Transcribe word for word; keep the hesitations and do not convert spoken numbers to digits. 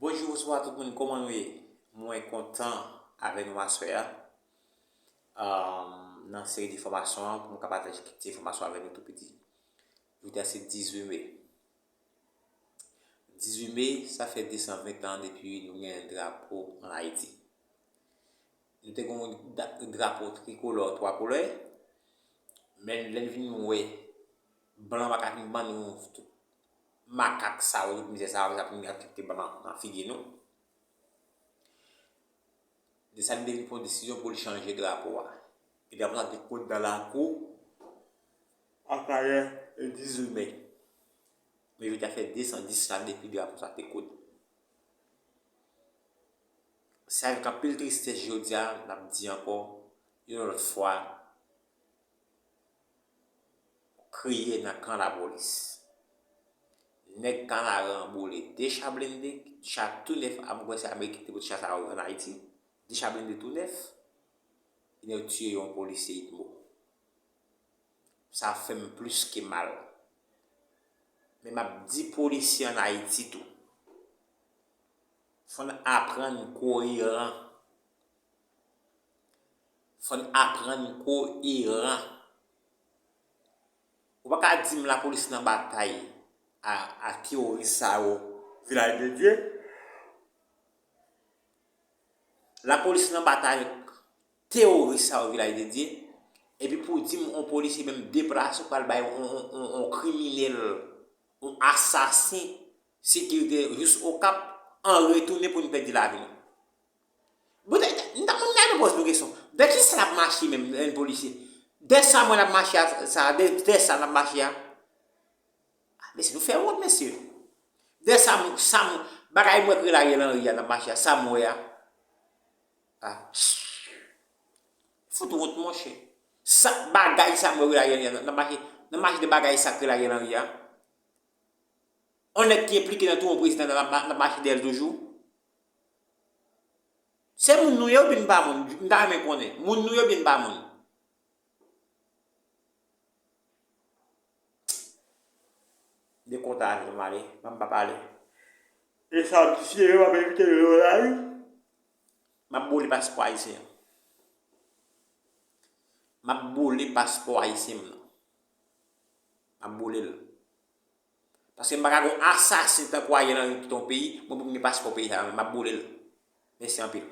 Bonjou, bonswa tout moun, kòman nou ye? Mwen kontan avè nou aswè a. Nan seri de fòmasyon an, pou m ka pataje kèk ti enfòmasyon avè nou tou piti. Jodi a se dizuit me. Dizuit me, sa fè de san ven tan depi nou gen drapo ann Ayiti. Nou te gen yon drapo trikolò, twa koulè, men lè n vin wè blan pa ka vin ban nou tout makak sa yo, tout mizè sa yo, sa pou n ap kite ban nan figi nou. Desalin te vin pran desizyon pou l chanje drapo a. E drapo sa te koud nan lakou atravè dizuit me. Men jodi a fè de san dis lane depi drapo sa te koud. Se avèk anpil tristès jodi a, n ap di ankò, yon lòt fwa, kriye nan kan lapolis. Nèg Kanaran an boule de cha blende, cha tou nèf, a m kwè se Ameriken ki te pote cha sa yo ann Ayiti, de cha blende tou nèf, nèg yo tiye yon polisye Itmo. Sa fè m plis ke mal. Men m ap di polisye ann Ayiti tou, fò n aprann koyeran. Fò n aprann koyeran. Ou pa ka di m lapolis nan batay a, a teworis sa yo, Vilaj de Dye. Lapolis nan batay teworis sa yo, Vilaj de Dye. Epi pou di m yon polisye menm deplase, ou pral bay yon, yon, yon, yon kriminèl, yon asasen sekirite jis Okap, an retounen pou n pèdi lavi nou. Bon, m ta, m ta, m ta poze nou kesyon. De kisa n ap mache menm, n polisye? De sa mwen n ap mache a, sa, de, de sa n ap mache a. Ah, mesye, nou fè wont, mesye. De sa m, sa m, bagay mwen k rele Ariel Henry a, n ap mache a, sa m wè a. Ah. Fout wont, monchè. Sa, bagay sa m wè k rele Ariel Henry a, n ap mache, n ap mache de bagay sa k rele Ariel Henry a. On nèg ki enplike nan touye yon prezidan, n ap, n ap mache dèyè l toujou. Se moun nou ye oubyen n pa moun? M ta renmen konnen. Moun nou ye oubyen n pa moun? De kontan avè m ale, ban m pa pale. E sa m serye, m ap evite yo la wi. M ap boule paspò ayisyen an. M ap boule paspò ayisyen m nan. M ap boule l. Paske m pa ka gen yon asasen tankou Ariel Henry ki kite yon peyi, mwen pou m gen paspò peyi sa a, m ap boule l. Mèsi anpil.